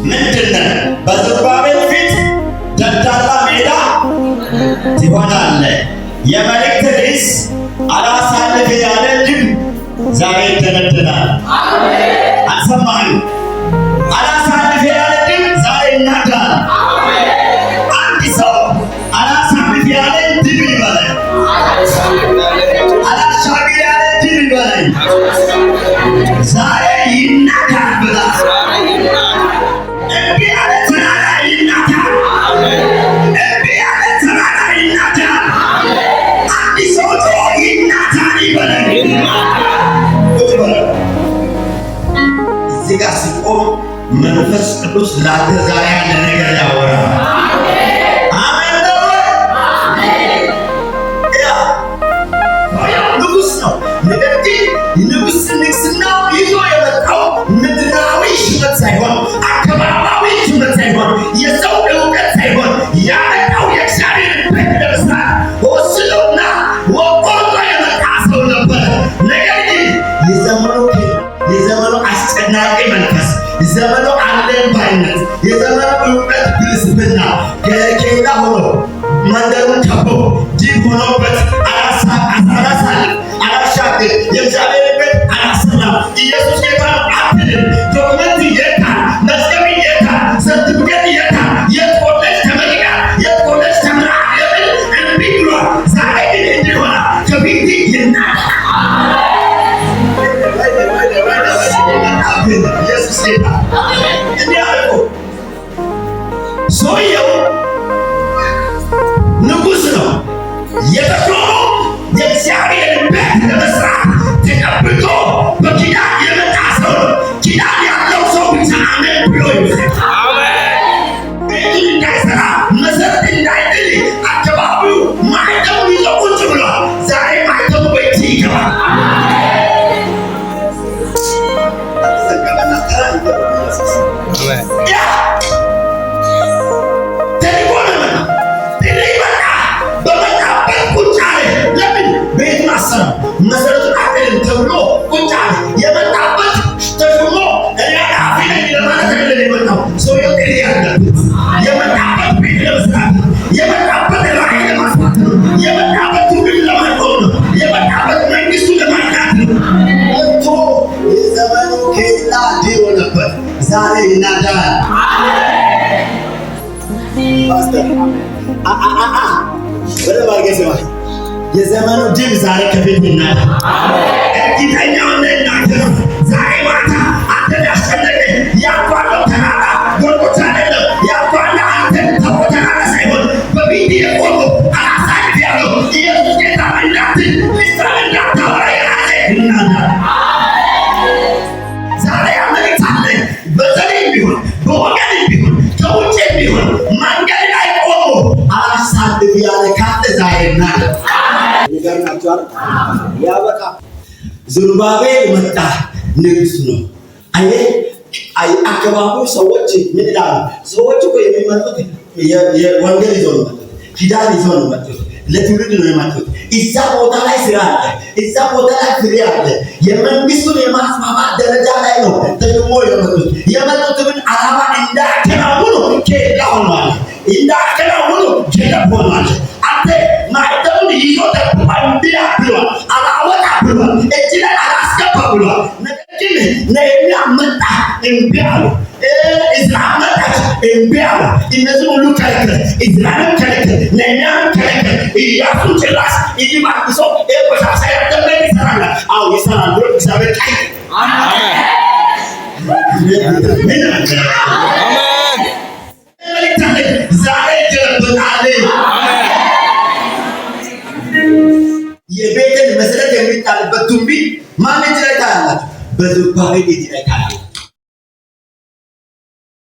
ምንድን ነህ? በዘሩባቤል ፊት ደልዳላ ሜዳ ትሆናለህ። የመልእክት ርዕስ አላሳልፍ ያለ ድብ ዛሬ ይደነድናል። አልሰማህም? አላሳልፍ ያለ ድብ ዛሬ ይናዳል። አንድ ሰው አላሳልፍ ያለ ድብ ይበላል። አላሻግር ያለ ድብ ይበላል። ዛሬ ይናዳል ብላ እምቢ ያለ ተራራ ይናዳል። እምቢ ያለ ተራራ ይናዳል። አንድ ሰው ጮኾ ይናዳል ይበላል። ቁጭ በል። እዚህ ጋር ሲቆም መንፈስ ቅዱስ ላንተ ዛሬ ያለ ነገር ያወራል። አሜን ነው ወይ? ያ ያው ንጉሥ ነው። ነገር ግን ንጉሥ ንግስናው ይዞ የመጣው ምድራዊ ሹመት ሳይሆን፣ አካባቢያዊ ሹመት ሳይሆን፣ የሰው እውቀት ሳይሆን፣ ያመጣው የእግዚአብሔር ቤት ለመስራት ወስኖና ቆርጦ የመጣ ሰው ነበር። ነገር ግን የዘመኑ አስጨናቂ መንፈስ፣ የዘመኑ አለን ባይነት፣ የዘመኑ እውቀት ብልስፍና ከኬላ ሆኖ መንደሩን ከቦ ዲብ ሆኖበት አላሳልፍ፣ አላሻግር፣ የእግዚአብሔር ቤት አላሰራም፣ ኢየሱስ ጌታ ነው አትልም። Document የታል? መዝገብ የታል? ሰርቲፊኬት የታል? የት ኮሌጅ ተመርቀሃል? የት ኮሌጅ ተምረሃል? የሚል እምቢ ብሏል። ዛሬ ግን እንዲህ ሆነ፣ ከፊት ይናዳል። ኢየሱስ ጌታ እንዲህ አለ እኮ፣ ሰውየው ንጉሥ ነው። የተሾመው የእግዚአብሔር ቤት ለመስራት ተቀብቶ በኪዳን የመጣ ሰው ነው። ኪዳን ያለው ሰው ብቻ አሜን ብሎ ይውሰድ። ቤቱን እንዳይሰራ፣ መሰረት እንዳይጥል አካባቢው ማኅተሙን ይዞ ቁጭ ብሏል። ዛሬ ማኅተሙ በእጅ ይገባል። ያ ተልኮ ነው የመጣው። ጥሪ መጣ። በመጣበት ቁጭ አለ። ለምን ቤቱን አሰራ፣ መሰረቱን አጥልም ተብሎ ቁጭ አለ። የመጣበት ተሾሞ እኔ ኃላፊ ነኝ ለማለት አይደለም የመጣው። ሰውየው ጥሪ ያለበት የመጣበት ቤት ለመስራት ነው። የመጣበት ራዕይ ለማስፋት ነው። የመጣበት ትውልድ ለማቆም ነው። የመጣበት መንግስቱ ለማቅናት ነው። መጥቶ የዘመኑ ኬላ ድሮ ነበር፣ ዛሬ ይናዳል። ፓስተር በደንብ አድርገህ ስማ። የዘመኑ ድል ዛሬ ከፊት ይናዳል። እርግጠኛው እናገር፣ ዛሬ ማታ አንተን ያስጨነቀ ያልኳለው ተራራ ጎልጎታ አይደለም፣ ያልኳለ አንተን ተራራ ሳይሆን በፊት የቆመው አላሳልፍ ያለው ኢየሱስ ጌታ እንዳትል፣ ልሳን እንዳታወራ የያዘ ይናዳል። ዛሬ መልእክት አለ። በዘሬም ቢሆን፣ በወገንም ቢሆን፣ ከውጭም ቢሆን መንገድ ላይ ቆሞ አላሳልፍ ያለ ካለ ዛሬ ይናዳል። ይገርማችኋል። ያበቃ ዘሩባቤል መጣ፣ ንጉስ ነው። አየህ፣ አካባቢው ሰዎች ምን ይላሉ? ሰዎች እኮ የሚመጡት ወንጌል ይዘው ነው የመጡት፣ ኪዳን ይዘው ነው የመጡት፣ ለትውልድ ነው የመጡት። እዛ ቦታ ላይ ስራ አለ፣ እዛ ቦታ ላይ ፍሬ አለ። የመንግስቱን የማስፋፋት ደረጃ ላይ ነው ተሾሞ የመጡት። የመጡትን ዓላማ እንዳያከናውኑ ኬላ ሆኗል፣ እንዳያከናውኑ ገደብ ሆኗል። አንተ ማኅተሙን ይዞ ጠብቆ እምቢ ብሏል፣ አላወጣ ብሏል፣ እጅ ላይ አላስገባ ብሏል። ነገር ግን ነህምያ መጣ፣ እምቢ አሉ። እዝራ መጣች፣ እምቢ አሉ። እነዚህ ሁሉ ከለከለ፣ እዝራንም ከለከለ፣ ነህምያንም ከለከለ። ኢያሱ ጭራሽ እጅ አግሶ ይሄ ቆሻሻ ያለበት ይሰራል፣ አዎ ይሰራል ብሎ እግዚአብሔር ቀይ መልእክት አለ። ዛሬ ይገለበጣል። የቤትን መሰረት የሚጣልበት ቱንቢ ማን እጅ ላይ ታያላችሁ? በዘሩባቤል እጅ ላይ ታያላችሁ።